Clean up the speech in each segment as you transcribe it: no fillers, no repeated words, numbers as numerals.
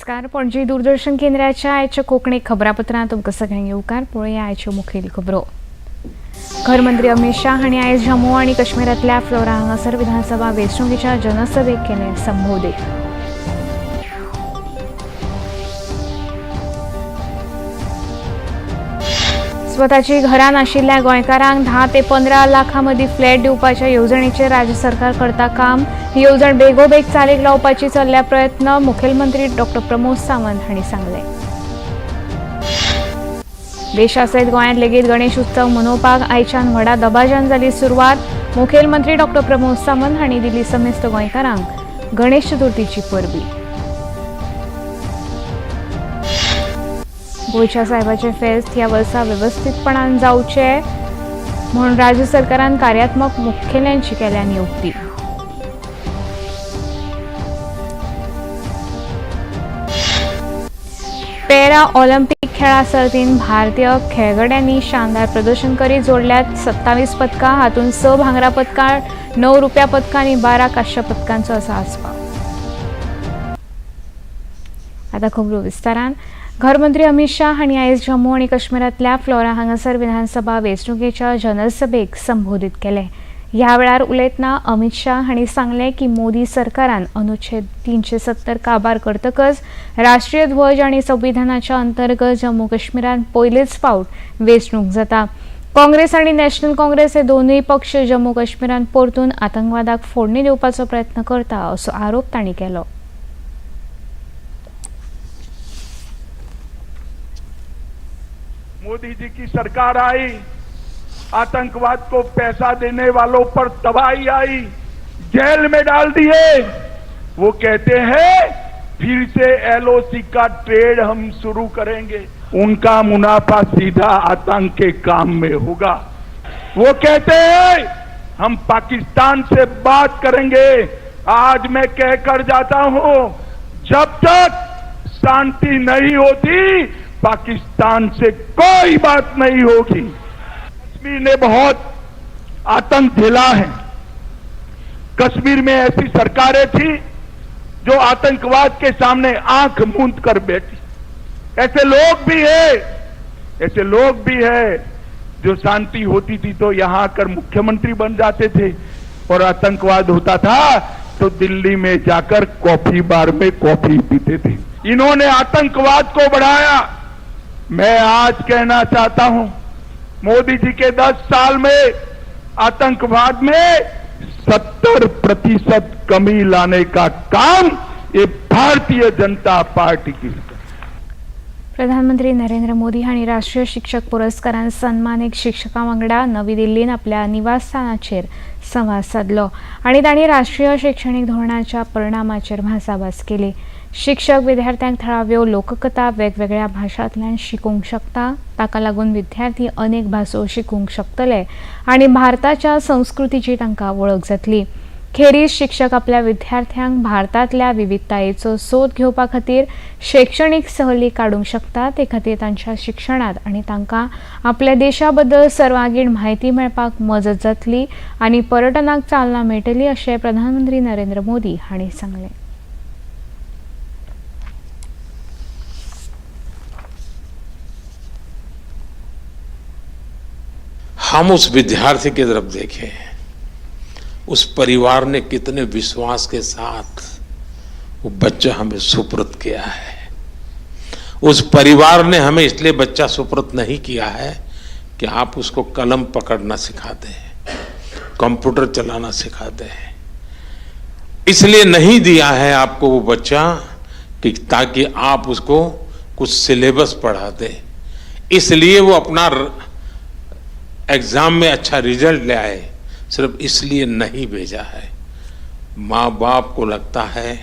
नमस्कार, पणजी दूरदर्शन केंद्राच्या आयच्या कोंकणी खबरापत्रांत तुमकां सगळ्यांक येवकार. पळोवया आयच्यो मुखेल खबरो. घरमंत्री अमित शाह हांणी आयज जम्मू आनी काश्मीरांतल्या फ्लोरा हांगासर विधानसभा वेंचणुकेच्या जनसभेक केलें संबोधीत. स्वताची घरां नाशिल्ल्या गोंयकारांक 10 ते 15 लाखां मदीं फ्लॅट दिवपाच्या येवजणेचेर राज्य सरकार करता काम. ही येवजण बेगोबेग चालीक लावपाची चल्ल्या प्रयत्न, मुखेलमंत्री डॉक्टर प्रमोद सावंत हांणी सांगलें. देशा सयत गोंयांत लेगीत गणेश उत्सव मनोवपाक आयच्यान व्हडा दबाज्यान जाली सुरवात. मुखेलमंत्री डॉक्टर प्रमोद सावंत हांणी दिली समेस्त गोंयकारांक गणेश चतुर्थीची परबी. गोंयच्या साहेबाचें फेस्त ह्या वर्सा वेवस्थीतपणान जावचें म्हूण राज्य सरकारान कार्यात्मक मुखेल्यांची केल्या नियुक्ती. पॅरा ऑलिम्पिक खेळां सर्तीन भारतीय खेळगड्यांनी शानदार प्रदर्शन करीत जोडल्यात 27 पदकां. हातूंत 6 भांगरा पदकां, 9 रुप्या पदकां आनी 12 कांश्या पदकांचो आसा आस्पाव. आतां खबरो विस्तारान. घरमंत्री अमित शाह हांणी आयज जम्मू आनी काश्मीरांतल्या फ्लोरा हांगासर विधानसभा वेंचणुकेच्या जनसभेक संबोधीत केलें. ह्या वेळार उलयतना अमित शाह हांणी सांगलें की मोदी सरकारान अनुच्छेद 370 काबार करतकच राष्ट्रीय ध्वज आनी संविधानाच्या अंतर्गत जम्मू काश्मीरांत पयलेच फावट वेंचणूक जाता. काँग्रेस आनी नॅशनल काँग्रेस हे दोनूय पक्ष जम्मू काश्मीरांत परतून आतंकवादाक फोडणी दिवपाचो प्रयत्न करता असो आरोप तांणी केलो. मोदी जी की सरकार आई, आतंकवाद को पैसा देने वालों पर तबाही आई, जेल में डाल दिए। वो कहते हैं फिर से एलओसी का ट्रेड हम शुरू करेंगे। उनका मुनाफा सीधा आतंक के काम में होगा। वो कहते हैं हम पाकिस्तान से बात करेंगे। आज मैं कहकर जाता हूं, जब तक शांति नहीं होती पाकिस्तान से कोई बात नहीं होगी। कश्मीर ने बहुत आतंक झेला है। कश्मीर में ऐसी सरकारें थी जो आतंकवाद के सामने आंख मूंद कर बैठी। ऐसे लोग भी है, ऐसे लोग भी है जो शांति होती थी तो यहां आकर मुख्यमंत्री बन जाते थे और आतंकवाद होता था तो दिल्ली में जाकर कॉफी बार में कॉफी पीते थे। इन्होंने आतंकवाद को बढ़ाया। मैं आज कहना चाहता हूं, मोदी जी के 10 साल में आतंकवाद में 70% कमी लाने का काम ये भारतीय जनता पार्टी की। प्रधानमंत्री नरेंद्र मोदी हांणी राष्ट्रीय शिक्षक पुरस्कारान सन्मानीत शिक्षकां वांगडा नवी दिल्लीन आपल्या निवासस्थानाचेर संवाद सादलो आनी तांणी राष्ट्रीय शिक्षणीक धोरणाच्या परिणामाचेर भासाभास केली. शिक्षक विद्यार्थ्यांक थळाव्यो लोककथा वेगवेगळ्या भाशांतल्यान शिकोवंक शकता. ताका लागून विद्यार्थी अनेक भासो शिकूंक शकतले आनी भारताच्या संस्कृतीची तांकां वळख जातली. खेरीज शिक्षक आपल्या विद्यार्थ्यांक भारतांतल्या विविधतायेचो सोद घेवपा खातीर शैक्षणीक सहली काडूंक शकता. ते खातीर तांच्या शिक्षणांत आनी तांकां आपल्या देशा बद्दल सर्वांगीण म्हायती मेळपाक मजत जातली आनी पर्यटनाक चालना मेळटली अशें प्रधानमंत्री नरेंद्र मोदी हांणी सांगलें. हम उस विद्यार्थी की तरफ देखें, उस परिवार ने कितने विश्वास के साथ वो बच्चा हमें सुपुर्द किया है। उस परिवार ने हमें इसलिए बच्चा सुपुर्द नहीं किया है कि आप उसको कलम पकड़ना सिखाते हैं, कंप्यूटर चलाना सिखाते हैं। इसलिए नहीं दिया है आपको वो बच्चा कि ताकि आप उसको कुछ सिलेबस पढ़ा दें। इसलिए वो अपना एग्जाम में अच्छा रिजल्ट ले आए, सिर्फ इसलिए नहीं भेजा है। माँ बाप को लगता है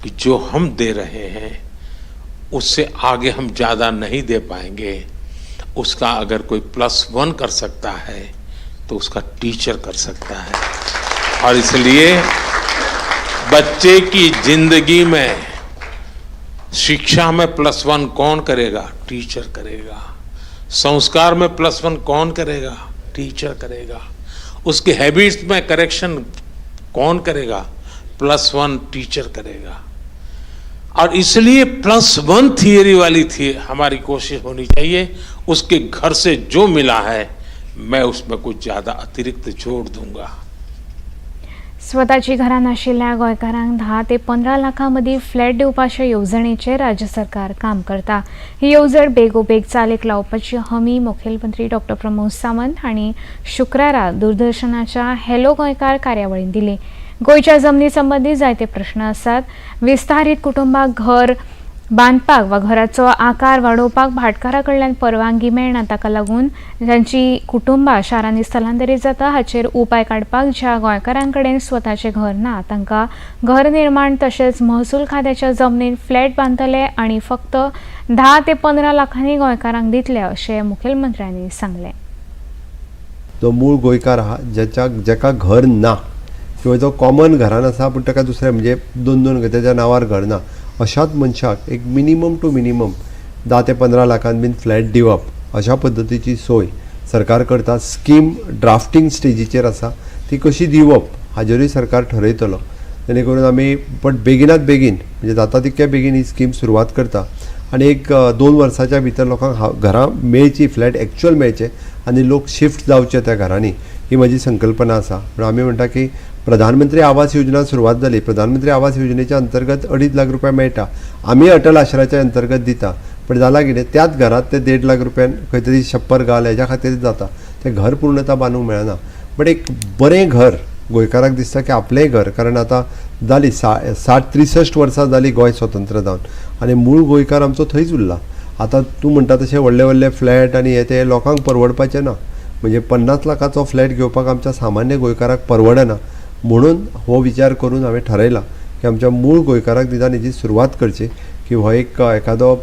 कि जो हम दे रहे हैं उससे आगे हम ज़्यादा नहीं दे पाएंगे। उसका अगर कोई +1 कर सकता है तो उसका टीचर कर सकता है। और इसलिए बच्चे की जिंदगी में शिक्षा में +1 कौन करेगा? टीचर करेगा। संस्कार में +1 कौन करेगा? टीचर करेगा। उसकी हैबिट्स में करेक्शन कौन करेगा? +1 टीचर करेगा। और इसलिए +1 थियरी वाली थी हमारी कोशिश होनी चाहिए। उसके घर से जो मिला है मैं उसमें कुछ ज़्यादा अतिरिक्त जोड़ दूंगा। स्वताची घरां नाशिल्ल्या गोंयकारांक 10 ते 15 लाखां मदीं फ्लॅट दिवपाचे येवजणेचेर राज्य सरकार काम करता। ही येवजण बेगोबेग चालीक लावपाची हमी मुखेलमंत्री डॉ प्रमोद सावंत हांणी शुक्रारा दूरदर्शनाच्या हॅलो गोंयकार कार्यावळींत दिली। गोंयच्या जमनी संबंदी जायते प्रश्न आसात। विस्तारीत कुटुंबाक घर बांदपाक वा घराचो आकार वाडोवपाक भाटकारा कडल्यान परवानगी मेळना, ताका लागून जांची कुटुंबां शारांनी स्थलांतरीत जाता हाचेर उपाय काडपाक ज्या गोंयकारां कडेन स्वताचें घर ना तांकां घर निर्माण तशेंच महसूल खात्याच्या जमनीर फ्लॅट बांदतले आनी फक्त 10 ते 15 लाखांनी गोंयकारांक दितले अशें मुखेलमंत्र्यांनी सांगलें। जो मूळ गोंयकार आहा जेका घर ना किंवा जो कॉमन घरान आसा पूण ताका दुसरें म्हणजे दोन दोन तेच्या नांवार घर ना अशाच मनशाक एक मिनिमम टू मिनिमम 10 ते 15 लाखान बीन फ्लॅट दिवप अशा पद्दतीची सोय सरकार करता। स्कीम ड्राफ्टींग स्टेजीचेर आसा, ती कशी दिवप हाजेरूय सरकार ठरयतलो, जेणे करून आमी बट बेगिनात बेगीन म्हणजे जाता तितक्या बेगीन ही स्कीम सुरवात करता आनी एक 2 वर्साच्या भितर लोकांक घरां मेळची, फ्लॅट एक्चुअल मेळचे आनी लोक शिफ्ट जावचे त्या घरांनी, ही म्हजी संकल्पना आसा। पूण आमी म्हणटा की प्रधानमंत्री आवास योजना सुरवात जाली, प्रधानमंत्री आवास योजनेच्या अंतर्गत 2.5 लाख रुपया मेळटा, आमी अटल आश्राच्या अंतर्गत दिता, पण जाला कितें त्याच घरात ते 1.5 लाख रुपयान खंय तरी छप्पर घाल हेज्या खातीर जाता, तें घर पूर्णता बांदूंक मेळना। बट एक बरें घर गोंयकाराक दिसता की आपलेंय घर, कारण आतां जाली 60-63 वर्सां जाली गोंय स्वतंत्र जावन आनी मूळ गोंयकार आमचो थंयच उरला। आतां तूं म्हणटा तशें व्हडले व्हडले फ्लॅट आनी हे ते लोकांक परवडपाचें ना, म्हणजे 50 लाखाचो फ्लॅट घेवपाक आमच्या सामान्य गोंयकाराक परवडना, म्हणून हो विचार करून हांवें ठरयलां की आमच्या मूळ गोंयकाराक निदान हेजी सुरवात करची की हो एक एखादो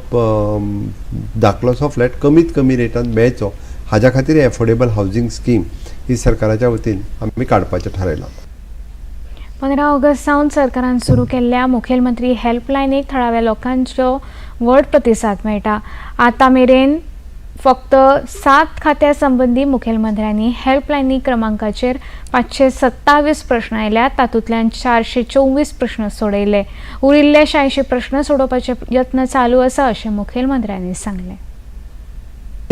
धाकलोसो फ्लॅट कमीत कमी रेटान मेळचो, हाज्या खातीर एफोर्डेबल हावजींग स्कीम ही सरकाराच्या वतीन आमी काडपाचें ठरयलां। 15 ऑगस्ट सावन सरकारान सुरू केल्ल्या मुखेलमंत्री हेल्पलायनीक थळाव्या लोकांचो व्हड प्रतिसाद मेळटा। आतां मेरेन फक्त 7 खात्या संबंदी मुखेलमंत्र्यांनी हेल्पलायनी क्रमांकाचेर 527 प्रश्न आयल्यात, तातूंतल्यान 424 प्रश्न सोडयले, उरिल्ले 86 प्रश्न सोडोवपाचे यत्न चालू आसा अशें मुखेलमंत्र्यांनी सांगलें।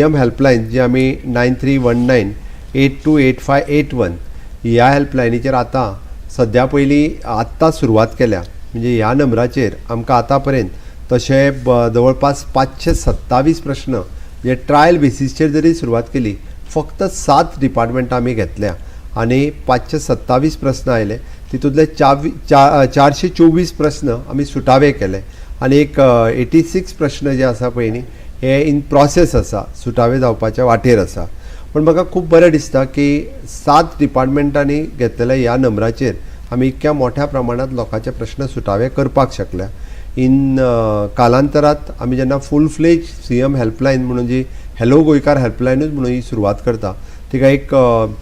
एम हेल्पलायन जी आमी 9319 828581 ह्या हेल्पलायनीचेर आतां सद्या पयलीं आत्तां सुरवात केल्या, म्हणजे ह्या नंबराचेर आमकां आतां पर्यंत तशें जवळपास 527 प्रश्न म्हणजे ट्रायल बेसीसचेर जरी सुरवात केली फक्त 7 डिपार्टमेंटां आमी घेतल्या आनी 527 प्रस्न आयले, तितूंतले 424 प्रस्न आमी सुटावे केले आनी एक 86 प्रस्न जे आसा पळय न्ही हे इन प्रोसेस आसा, सुटावे जावपाच्या वाटेर आसा। पूण म्हाका खूब बरें दिसता की 7 डिपार्टमेंटांनी घेतलेल्या ह्या नंबराचेर आमी इतक्या मोठ्या प्रमाणांत लोकांचे प्रश्न सुटावे करपाक शकल्या। इन कालांतरात आमी जेन्ना फूल फ्लेज CM helpline म्हणून जी हॅलो गोंयकार हेल्पलायनूच म्हणून ही सुरवात करता, तिका एक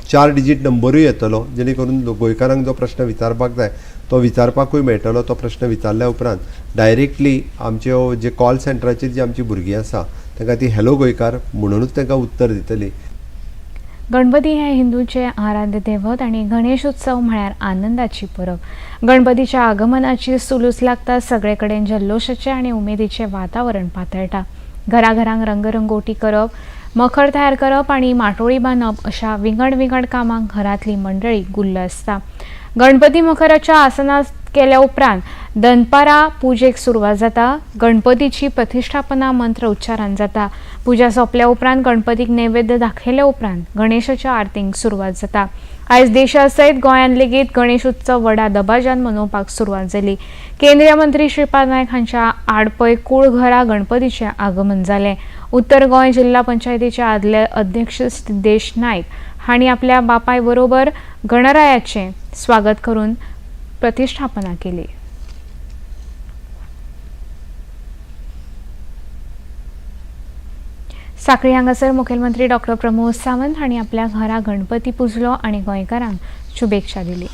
4 डिजीट नंबरूय येतलो, जेणे करून गोंयकारांक जो प्रश्न विचारपाक जाय तो विचारपाकूय मेळटलो। तो प्रश्न विचारल्या उपरांत डायरेक्टली आमच्यो जे कॉल सेंटराचेर जी आमची भुरगीं आसा तांकां ती हॅलो गोंयकार म्हणूनच तांकां उत्तर दितली। गणपती हे हिंदूचे आराध्य दैवत आनी गणेश उत्सव म्हळ्यार आनंदाची परब। गणपतीच्या आगमनाची सुलूस लागता सगळे कडेन जल्लोशाचें आनी उमेदीचें वातावरण पातळटा। घराघरांक रंगरंगोटी करप, मखर तयार करप आनी माटोळी बांदप अशा विंगड विंगड कामांक घरांतली मंडळी गुल्ल आसता। गणपती मखराच्या आसनां केल्या उपरांत दनपारा पुजेक सुरवात जाता। गणपतीची प्रतिष्ठापना मंत्र उच्चारान जाता। पुजा सोंपल्या उपरांत गणपतीक नैवेद्य दाखयल्या उपरांत गणेशाच्या आरतींक सुरवात जाता। आयज देशा सयत गोंयांत लेगीत गणेश उत्सव व्हडा दबाज्यान मनोवपाक सुरवात जाली। केंद्रीय मंत्री श्रीपाद नायक हांच्या आडपय कुळघरा गणपतीचें आगमन जालें। उत्तर गोंय जिल्हा पंचायतीचे आदले अध्यक्ष सिद्धेश नायक हांणी आपल्या बापाय बरोबर गणरायाचें स्वागत करून प्रतिष्ठापना केली। साखळी हांगासर मुखेलमंत्री डॉ प्रमोद सावंत हांणी आपल्या घरा गणपती पुजलो आनी गोंयकारांक शुभेच्छा दिली।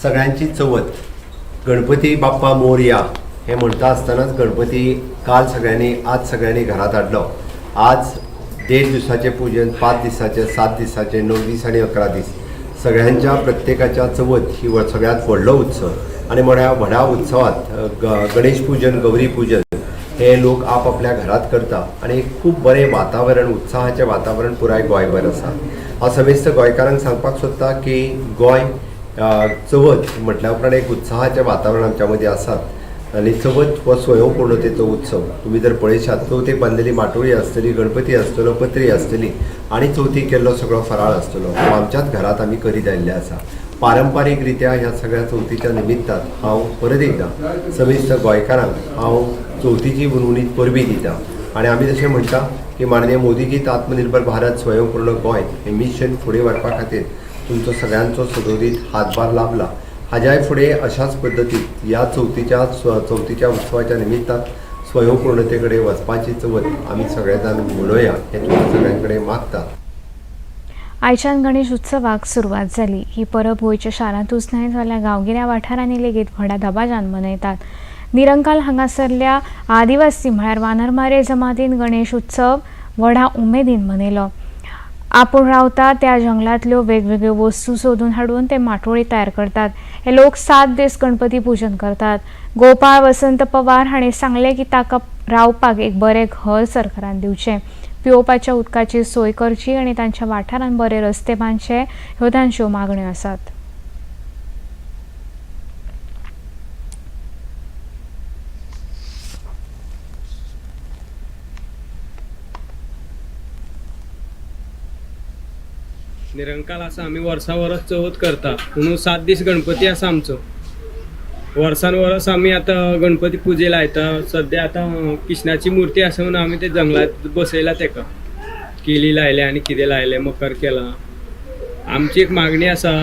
सगळ्यांची चवथ गणपती बाप्पा मोरया हे म्हणटा आसतनाच गणपती काल सगळ्यांनी आज सगळ्यांनी घरात हाडलो। आज 1.5 दिवसाचे पूजन, 5 दिसाचे, 7 दिसाचे, 9 दीस आनी 11 दीस सगळ्यांच्या प्रत्येकाच्या चवथ ही सगळ्यांत व्हडलो उत्सव आनी म्हळ्यार व्हडा उत्सवात गणेश पूजन, गौरी पूजन हे लोक आपआपल्या घरात करता आनी खूब बरें वातावरण, उत्साहाचें वातावरण पुराय गोंयभर आसा. हांव समेस्त गोंयकारांक सांगपाक सोदता की गोंय चवथ म्हटल्या उपरांत एक उत्साहाचें वातावरण आमच्या मदीं आसात आनी चवथ हो स्वयंपूर्णतेचो उत्सव. तुमी जर पळयशात चवथीक बांदलेली माटोळी आसतली, गणपती आसतलो, पत्री आसतली आनी चवथीक केल्लो सगळो फराळ आसतलो हो आमच्याच घरांत आमी करीत आयिल्ले आसा. पारंपारीक रित्या ह्या सगळ्या चवथीच्या निमित्तान हांव परत एकदां समेस्त गोंयकारांक हांव चवथीची हुनहुनीत परबीं दिता आनी आमी जशें म्हणटा की माननीय मोदीजीत आत्मनिर्भर भारत स्वयंपूर्ण गोंय हें मिशन फुडें व्हरपा खातीर तुमचो सगळ्यांचो सदोदीत हातभार लाभला. हाज्याय फुडें अशाच पद्दतीन ह्या चवथीच्या उत्सवाच्या निमित्तान स्वयंपूर्णते कडेन वचपाची चवथ आमी सगळे जाण मनोवया हें तुमच्या सगळ्यां कडेन मागता. आयच्यान गणेश उत्सवाक सुरवात जाली. ही परब गोंयच्या शारांतूच न्हय जाल्यार गांवगिऱ्या वाठारांनी लेगीत व्हडा दबाज्यान मनयतात. निरंकाल हांगासरल्या आदिवासी म्हळ्यार वानरमारे जमातीन गणेश उत्सव व्हडा उमेदीन मनयलो. आपूण रावता त्या जंगलांतल्यो वेगवेगळ्यो वस्तू सोदून हाडून ते माटोळी तयार करतात. हे लोक 7 दीस गणपती पूजन करतात. गोपाळ वसंत पवार हांणी सांगलें की ताका रावपाक एक बरें घर सरकारान दिवचें, पिवपाच्या उदकाची सोय करची आनी तांच्या वाठारांत बरे रस्ते बांदचे ह्यो तांच्यो मागण्यो आसात. निरंकाल आसा, आमी वर्सा वरस चवथ करता म्हणून 7 दीस गणपती आसा आमचो. वर्सान वरस आमी आतां गणपती पुजे लायता. सद्या आतां कृष्णाची मूर्ती आसा म्हणून आमी ते जंगलात बसयला, तेका केली लायल्या आनी कितें लायलें, मकर केला. आमची एक मागणी आसा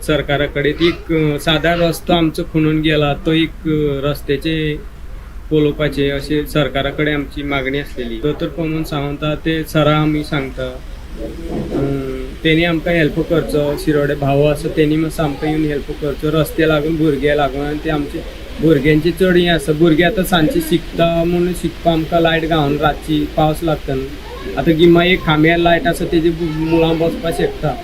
सरकारा कडेन, ती एक सादा रस्तो आमचो खुणून गेला तो एक रस्त्याचे पळोवपाचे अशें सरकारा कडेन आमची मागणी आसलेली. दोतोर पमन सावंत ते सरा आमी सांगता तेणी आमकां हेल्प करचो. शिरोडे भाव आसा तेणी मातसो आमकां येवन हेल्प करचो. रस्ते लागून भुरगे लागून आनी ते आमचे भुरग्यांचे चड हें आसा. भुरगे आतां सांजचे शिकता म्हणून शिकपा आमकां लायट गावन रातची पावस लागता न्हू. आतां गिमा एक खांब्यार लायट आसा तेजे मुळां बसपाक शकता.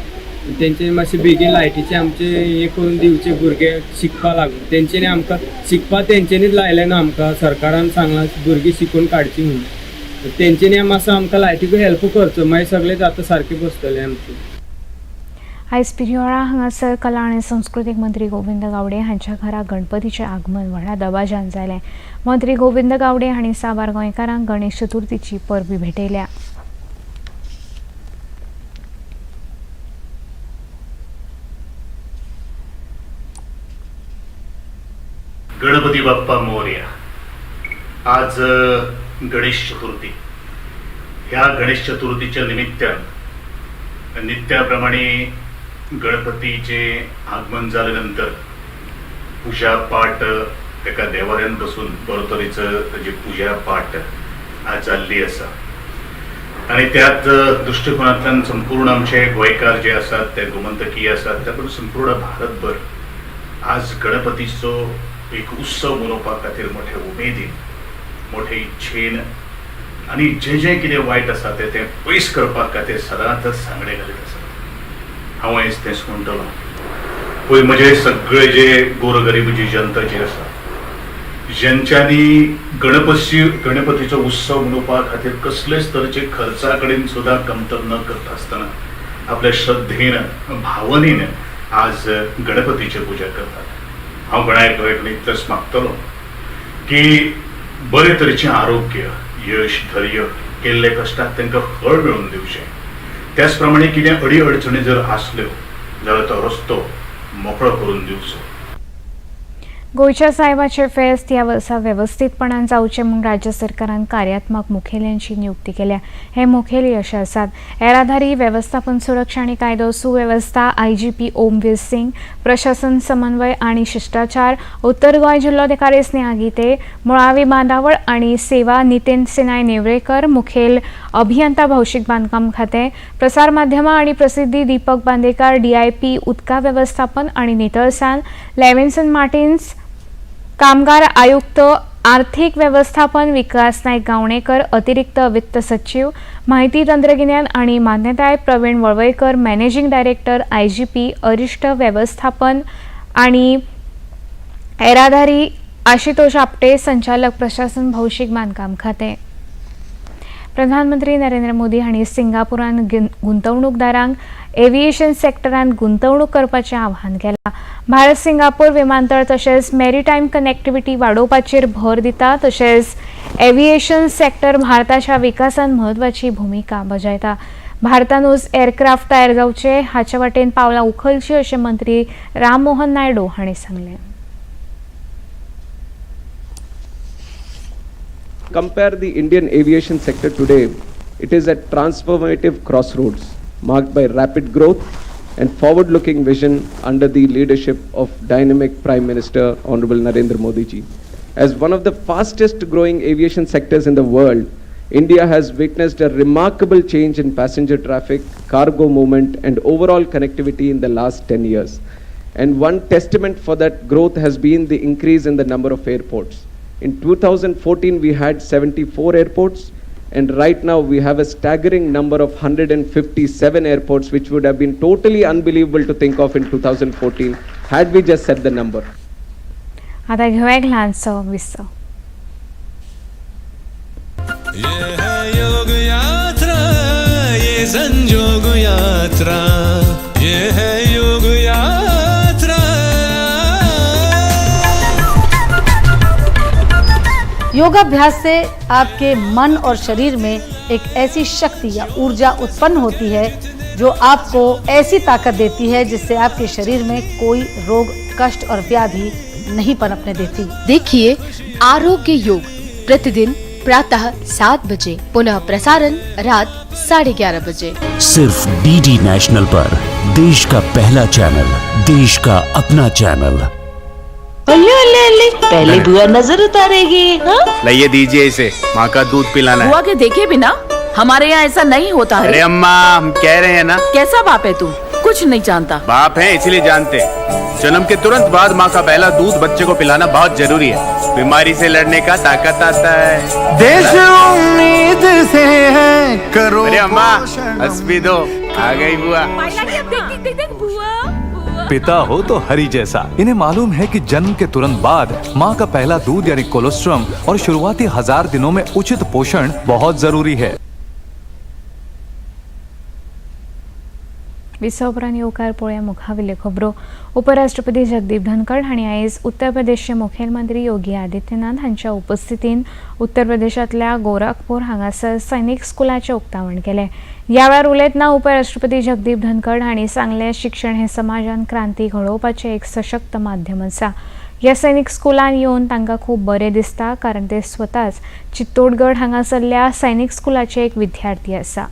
तेंचे मातशे बेगीन लायटीचे आमचे हें करून दिवचे, भुरगे शिकपा लागून तेंच्यांनी आमकां शिकपा तेंच्यांनीच लायलें ना आमकां. सरकारान सांगलां भुरगीं शिकून काडची म्हणून, तेंच्यांनी मातसो आमकां लायटीकूय हेल्प करचो, मागीर सगळें जाता सारकें बसतलें आमचें. आयज पिरियोळा हांगासर कला आनी संस्कृतीक मंत्री गोविंद गावडे हांच्या घरा गणपतीचें आगमन व्हडा दबाज्यान जालें. मंत्री गोविंद गावडे हांणी साबार गोंयकारांक गणेश चतुर्थीची परबी भेटयल्या. गणपती बाप्पा मोरया. आज गणेश चतुर्थी. ह्या गणेश चतुर्थीच्या निमित्तान नित्याप्रमाणे गणपतीचे आगमन जाल्यानंतर पूजा पाठ एका देवाऱ्यान बसून बरो तरेचो ताजी पूजा पाठ आज जाल्ली आसा आनी त्याच दृश्टिकोनांतल्यान संपूर्ण आमचे गोंयकार जे आसात ते गोमंतकीय आसात, त्या पण संपूर्ण भारतभर आज गणपतीचो एक उत्सव मनोवपा खातीर मोठे उमेदीन, मोठे इच्छेन आनी जे जे कितें वायट आसा तें तें पयस करपा खातीर सदांच सांगणे घालीत आसात. हांव आयज तेंच म्हणटलो. पळय म्हजे सगळे जे गोरगरीब जी जनता जी आसा ज्यांच्यांनी गणपतीचो उत्सव मनोवपा खातीर कसलेच तरेचे खर्चा कडेन सुद्दां कमतर न करता आसतना आपल्या श्रद्धेन, भावनेन आज गणपतीची पुजा करतात. हांव गणायक इतलेंच मागतलो की बरे तरेचें आरोग्य, यश, धैर्य केल्ले कश्टाक तांकां फळ मेळोवन दिवचें. त्याच प्रमाणे कितें अडी अडचणी जर आसल्यो जाल्यार तो रस्तो मोकळो करून दिवचो. गोंयच्या साहेबाचे फेस्त ह्या वर्सा वेवस्थीतपणान जावचें म्हूण राज्य सरकारान कार्यात्मक मुखेल्यांची नियुक्ती केल्या. हे मुखेली अशे आसात: येरादारी वेवस्थापन, सुरक्षा आनी कायदो सुवेवस्था IGP Omveer Singh, प्रशासन समन्वय आनी शिश्टाचार उत्तर गोंय जिल्लोधिकारी स्नेहा गीते, मुळावी बांदावळ आनी सेवा नितीन सिनाय नेवरेकर, मुखेल अभियंता भौशीक बांदकाम खातें, प्रसार माध्यमां आनी प्रसिद्धी दीपक बांदेकार, DIP उदका वेवस्थापन आनी नितळसाण लेविन्सन मार्टिन्स, कामगार आयुक्त आर्थिक व्यवस्थापन विकास नाईक गावणेकर, अतिरिक्त वित्त सचिव माहिती तंत्रगिन्यान आनी मान्यताय Praveen Valvaikar, managing director IGP अरिश्ट वेवस्थापन आनी येरादारी आशुतोष आपटे, संचालक प्रशासन भौशीक बांदकाम खातें. प्रधानमंत्री नरेंद्र मोदी हांणी सिंगापुरान गुंतवणूकदारांक एव्हिएशन सेक्टरांत गुंतवणूक करपाचें आवाहन केलां. भारत सिंगापूर विमानतळ तशेंच मेरीटायम कनेक्टिव्हिटी वाडोवपाचेर भर दिता, तशेंच एव्हिएशन सेक्टर भारताच्या विकासांत म्हत्वाची भुमिका बजायता. भारतानूच एअरक्राफ्ट तयार जावचे हाचे वाटेन पावलां उखलची अशें मंत्री राम मोहन नायडू हांणी सांगलें. Compare the Indian aviation sector today, it is at transformative crossroads marked by rapid growth and forward-looking vision under the leadership of dynamic Prime Minister Honorable Narendra Modi ji. As one of the fastest growing aviation sectors in the world, India has witnessed a remarkable change in passenger traffic, cargo movement and overall connectivity in the last 10 years. And one testament for that growth has been the increase in the number of airports. In 2014, we had 74 airports, and right now we have a staggering number of 157 airports, which would have been totally unbelievable to think of in 2014 had we just set the number. आता घेवया एक ल्हानसो विसव. ये है योग यात्रा, ये संजोग यात्रा, ये है योग यात्रा. योगाभ्यास से आपके मन और शरीर में एक ऐसी शक्ति या ऊर्जा उत्पन्न होती है जो आपको ऐसी ताकत देती है जिससे आपके शरीर में कोई रोग, कष्ट और व्याधि नहीं पनपने देती। देखिए आरोग्य योग प्रतिदिन प्रातः 7 बजे, पुनः प्रसारण रात 11:30 बजे। सिर्फ डीडी नेशनल पर, देश का पहला चैनल, देश का अपना चैनल। ओले ओले ओले, पहले बुआ नजर उतारेगी। हाँ? लाइए दीजिए इसे, माँ का दूध पिलाना है। बुआ के देखे बिना हमारे यहाँ ऐसा नहीं होता है। अरे अम्मा, हम कह रहे हैं ना। कैसा बाप है तू, कुछ नहीं जानता। बाप है इसलिए जानते। जन्म के तुरंत बाद माँ का पहला दूध बच्चे को पिलाना बहुत जरूरी है। बीमारी से लड़ने का ताकत आता है। देश उम्मीद से है, करो। अरे अम्मा, हंस भी दो, आ गई बुआ। पिता हो तो हरि जैसा। इन्हें मालूम है कि जन्म के तुरंत बाद माँ का पहला दूध यानी कोलोस्ट्रम और शुरुआती 1000 दिनों में उचित पोषण बहुत जरूरी है। विसव उपरांत येवकार पळोवया मुखावेल्यो खबरो. उपराष्ट्रपती जगदीप धनखड हांणी आयज उत्तर प्रदेशचे मुखेलमंत्री योगी आदित्यनाथ हांच्या उपस्थितीन उत्तर प्रदेशांतल्या गोरखपूर हांगासर सैनिक स्कुलाचें उक्तावण केलें. ह्या वेळार उलयतना उपराष्ट्रपती जगदीप धनखड हांणी सांगलें, शिक्षण हें समाजान क्रांती घडोवपाचें एक सशक्त माध्यम आसा. ह्या सैनिक स्कुलान येवन तांकां खूब बरें दिसता, कारण ते स्वताच चित्तोडगड हांगासरल्या सैनिक स्कुलाचे एक विद्यार्थी आसा.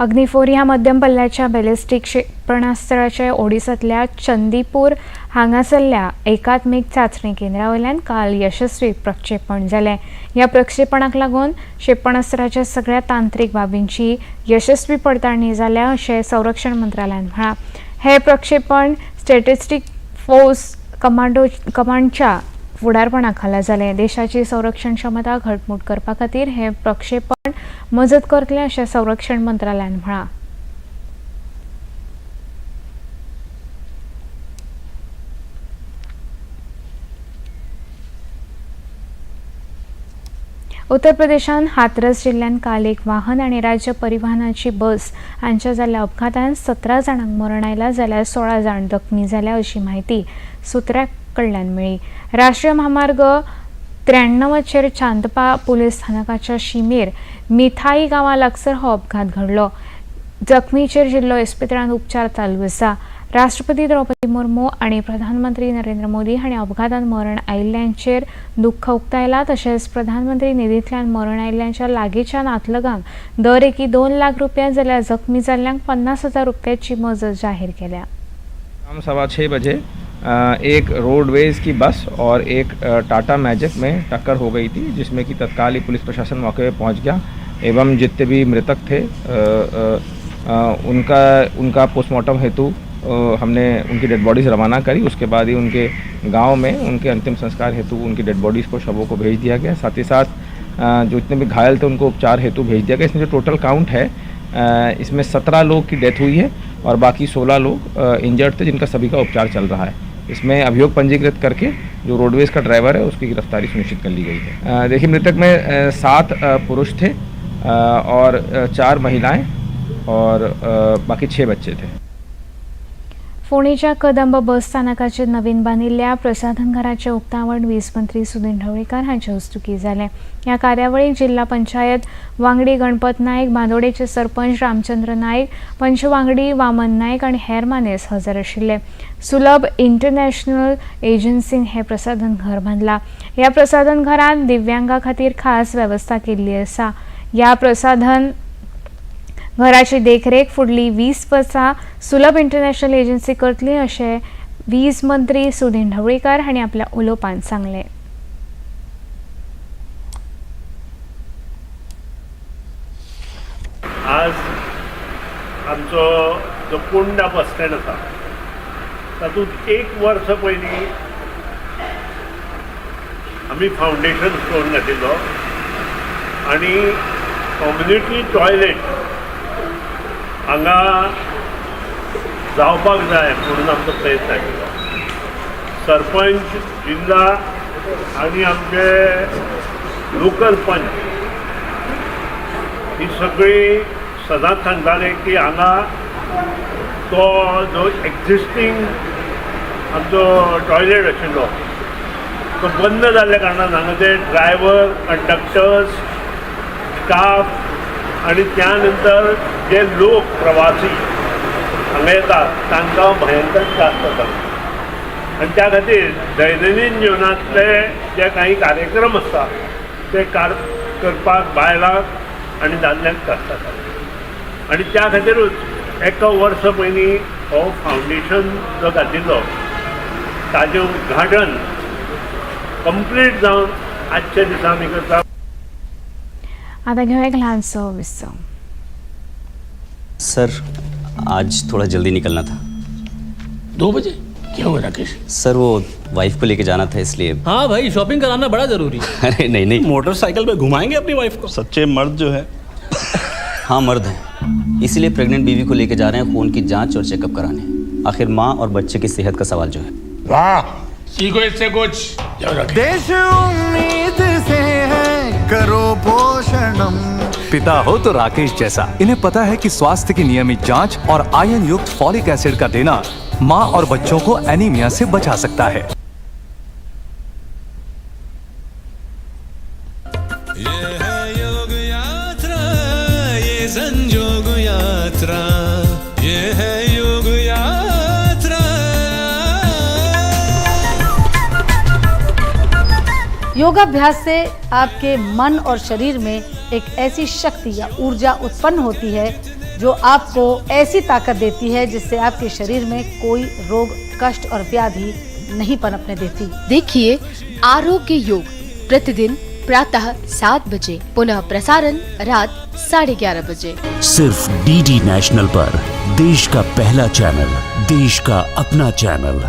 अग्निफोर ह्या मध्यम पल्ल्याच्या बॅलिस्टीक क्षेपणास्त्राचे ओडिसांतल्या चंदीपूर हांगासरल्या एकात्मीक चांचणी केंद्रा वयल्यान काल यशस्वी प्रक्षेपण जालें. ह्या प्रक्षेपणाक लागून क्षेपणास्त्राच्या सगळ्या तांत्रीक बाबींची यशस्वी पडताळणी जाल्या अशें संरक्षण मंत्रालयान म्हळां. हें प्रक्षेपण स्टॅटिस्टीक फोर्स कमांडच्या फुडारपणा खाला जालें. देशाची संरक्षण क्षमता घटमूट करपा खातीर हें प्रक्षेपण मजत करतलें अशें संरक्षण मंत्रालयान म्हळां. उत्तर प्रदेशांत हाथरस जिल्ल्यांत काल एक वाहन आनी राज्य परिवहनाची बस हांच्या जाल्ल्या अपघातांत 17 जाणांक मरण आयलां जाल्यार 16 जाण जखमी जाल्या अशी म्हायती सुत्रां कडल्यान मेळ्ळी. राष्ट्रीय म्हामार्ग 93चेर चांदपा पुलीस स्थानकाच्या शिमेर मिथाई गांवा लागसर हो अपघात घडलो. जखमीचेर जिल्लो इस्पितळांत उपचार चालू आसा. राष्ट्रपती द्रौपदी मुर्मू आनी प्रधानमंत्री नरेंद्र मोदी हांणी अपघातांत मरण आयिल्ल्यांचेर दुख्ख उक्तायलां. तशेंच प्रधानमंत्री निधींतल्यान मरण आयिल्ल्यांच्या लागींच्या नातलगांक दर एकी 2 लाख रुपया जाल्यार जखमी जाल्ल्यांक 50,000 रुपयाची मजत जाहीर केल्या. शाम 6:15 बजे एक रोडवेज़ की बस और एक टाटा मैजिक में टक्कर हो गई थी, जिसमें कि तत्काल ही पुलिस प्रशासन मौके पर पहुंच गया एवं जितने भी मृतक थे उनका उनका पोस्टमार्टम हेतु हमने उनकी डेड बॉडीज़ रवाना करी। उसके बाद ही उनके गांव में उनके अंतिम संस्कार हेतु उनकी डेड बॉडीज़ को, शवों को भेज दिया गया। साथ ही साथ जो इतने भी घायल थे उनको उपचार हेतु भेज दिया गया। इसमें जो टोटल काउंट है इसमें 17 लोग की डेथ हुई है और बाकी 16 लोग इंजर्ड थे, जिनका सभी का उपचार चल रहा है। इसमें अभियोग पंजीकृत करके जो रोडवेज़ का ड्राइवर है उसकी गिरफ्तारी सुनिश्चित कर ली गई है। देखिए, मृतक में 7 पुरुष थे और 4 महिलाएं और बाकी 6 बच्चे थे। फोंडेच्या कदंब बस स्थानकाचेर नवीन बांदिल्ल्या प्रसाधन घराचें उक्तावण वीज मंत्री सुदिन ढवळीकार हांचे हस्तुकीं जालें। ह्या कार्यावळीक जिल्हा पंचायत वांगडी गणपत नायक, बांदोडेचे सरपंच रामचंद्र नायक, पंच वांगडी वामन नायक आनी हेर मानेस हजर आशिल्ले। सुलभ इंटरनॅशनल एजन्सीन हें प्रसाधन घर बांदलां। ह्या प्रसाधन घरांत दिव्यांगा खातीर खास वेवस्था केल्ली आसा। ह्या प्रसाधन घराची देखरेख फुडली 20 वर्सां सुलभ इंटरनॅशनल एजन्सी करतली अशें वीज मंत्री सुदिन ढवळीकार हांणी आपल्या उलोवपांत सांगलें। आज आमचो जो पोंडा बस स्टँड आसा तातूंत 1 वर्स पयलीं आमी फावंडेशन स्टोन घातिल्लो आनी कम्युनिटी टॉयलेट हांगा जावपाक जाय म्हणून आमचो प्रयत्न आशिल्लो। सरपंच, जिल्हा आनी आमचे लोकल पंच ही सगळी सदांच सांगताले की हांगा तो जो एक्झिस्टींग आमचो टॉयलेट आशिल्लो तो बंद जाल्ल्या कारणान हांगा ते ड्रायव्हर, कंडक्टर्स, स्टाफ आनी त्या नंतर जे लोक प्रवासी हांगा येतात तांकां भयंकर त्रास जाता आनी त्या खातीर दैनंदीन जिवनांतले जे काही कार्यक्रम आसता ते करपाक बायलांक आनी दादल्यांक त्रास जाता आनी त्या खातीरूच 1 वर्स पयलीं हो फावंडेशन जो घातिल्लो ताजें उद्घाटन कंप्लीट जावन आजच्या दिसा आमी करता। आता घेऊया एक लहानसं विसव। सर, आज थोड़ा जल्दी निकलना था। 2 बजे? क्या हुआ राकेश? सर, वो वाइफ को लेके जाना था इसलिए। हाँ भाई, शॉपिंग कराना बड़ा जरूरी है। अरे नहीं नहीं, मोटरसाइकिल पे घुमाएंगे अपनी वाइफ को। सच्चे मर्द जो है। हाँ मर्द हैं, इसीलिए प्रेग्नेंट बीवी को लेके जा रहे हैं खून की जांच और चेकअप कराने। आखिर माँ और बच्चे की सेहत का सवाल जो है। वाह, सीखो इससे कुछ। देश उम्मीद से है, करो पोषणम। पिता हो तो राकेश जैसा। इन्हें पता है कि स्वास्थ्य की नियमित जांच और आयन युक्त फॉलिक एसिड का देना माँ और बच्चों को एनीमिया से बचा सकता है। ये है योग यात्रा, ये संजोग यात्रा, ये है योग यात्रा। योगाभ्यास से आपके मन और शरीर में एक ऐसी शक्ति या ऊर्जा उत्पन्न होती है जो आपको ऐसी ताकत देती है जिससे आपके शरीर में कोई रोग, कष्ट और व्याधि नहीं पनपने देती। देखिए आरोग्य योग प्रतिदिन प्रातः 7 बजे, पुनः प्रसारण रात 11:30 बजे, सिर्फ डीडी नेशनल पर। देश का पहला चैनल, देश का अपना चैनल।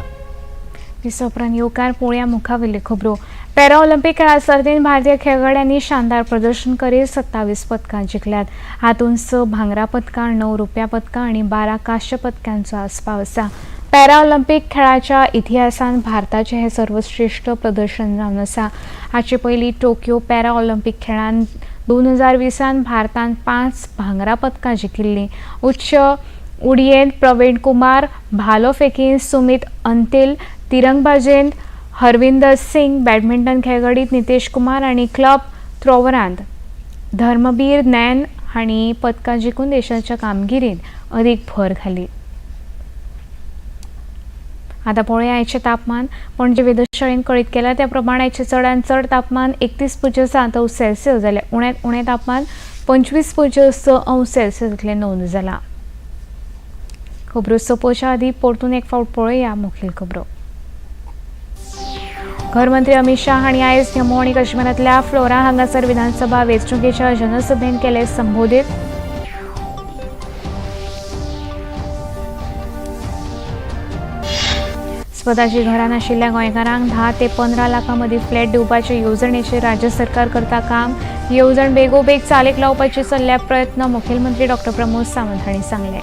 उपरांत येवकार पोळया मुखावेल्यो खबरो। पॅरा ऑलिम्पिक खेळा सर्तींत भारतीय खेळगड्यांनी शानदार प्रदर्शन करीत 27 पदकां जिखल्यात। हातूंत 6 भांगरा पदकां, 9 रुप्या पदकां आनी 12 कांस्य पदकांचो आस्पाव आसा। पॅरा ऑलिम्पिक खेळाच्या इतिहासांत भारताचें हें सर्वश्रेश्ठ प्रदर्शन जावन आसा। हाचे पयलीं टोक्यो पॅरा ऑलिम्पिक खेळांत 2020 भारतान 5 भांगरा पदकां जिखिल्लीं। उच्च उडयेंत प्रवीण कुमार, भालो फेकींत सुमित अंतिल, तिरंगबाजेंत हरविंदर सिंग, बॅडमिंटन खेळगडीत नितेश कुमार आनी क्लब थ्रोवरांत धर्मबीर नैन हांणी पदकां जिखून देशाच्या कामगिरींत अदीक भर घाली। आतां पळोवया आयचें तापमान। पणजे वेधशाळेन कळीत केलां त्या प्रमाण आयचें चडांत चड तापमान 31.7 अंश सेल्सियस जाल्यार उण्यांत उणें तापमान 25.6 अंश सेल्सियस इतलें नोंद जालां। खबरो सोंपोवच्या आदीं परतून एक फावट पळोवया मुखेल खबरो। घरमंत्री अमित शाह हांणी आयज जम्मू आनी काश्मीरांतल्या फ्लोरा हांगासर विधानसभा वेंचणुकेच्या जनसभेन केले संबोधित। स्वताची घरां नाशिल्ल्या गोंयकारांक 10 ते 15 लाखां मदीं फ्लॅट दिवपाचे येवजणेचेर राज्य सरकार करता काम. येवजण बेगोबेग चालीक लावपाचे चल्ल्या प्रयत्न, मुखेलमंत्री डॉ प्रमोद सावंत हांणी सांगलें.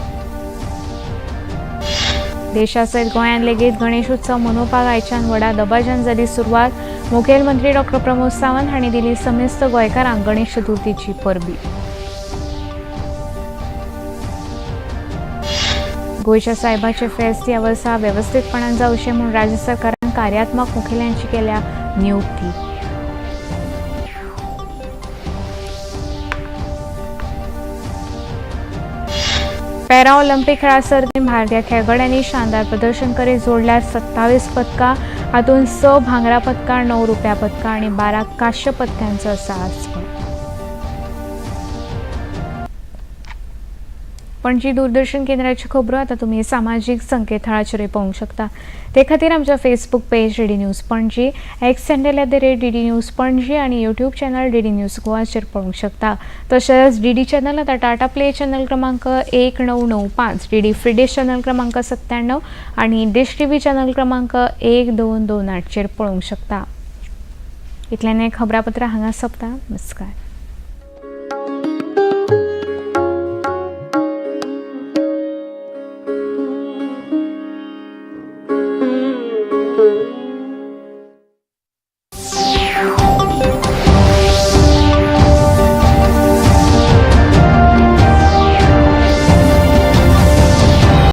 देशासयत गोंयांत लेगीत गणेश उत्सव मनोवपाक आयच्यान व्हडा दबाज्यान जाली सुरवात. मुखेलमंत्री डॉ प्रमोद सावंत हांणी दिली समेस्त गोंयकारांक गणेश चतुर्थीची परबी. गोंयच्या सायबाचे फेस्त ह्या वर्सा वेवस्थीतपणान जावचें म्हूण राज्य सरकारान कार्यात्मक मुखेल्यांची केल्या नियुक्ती. पॅरा ऑलिम्पिक खेळा सर्तींत भारतीय खेळगड्यांनी शानदार प्रदर्शन करीत जोडल्यार 27 पदकां, हातूंत 6 भांगरा पदकां, 9 रुप्या पदकां आनी 12 कांस्य पदकांचो आसा आस्पाव. पणजी दूरदर्शन केंद्राच्यो खबरो आतां तुमी सामाजीक संकेतथळाचेरूय पळोवंक शकता. ते खातीर आमच्या Facebook page DD news Panaji, X handle @DD news Panaji आनी यूट्यूब चॅनल डीडी न्यूज गोवाचेर पळोवंक शकता. तशेंच डीडी चॅनल आतां टाटा प्ले चॅनल क्रमांक 1995, डीडी फ्री डिश चॅनल क्रमांक 97 आनी डिश टीव्ही चॅनल क्रमांक 1228 चेर पळोवंक शकता. इतल्यान खबरापत्रां हांगा सोंपता. नमस्कार.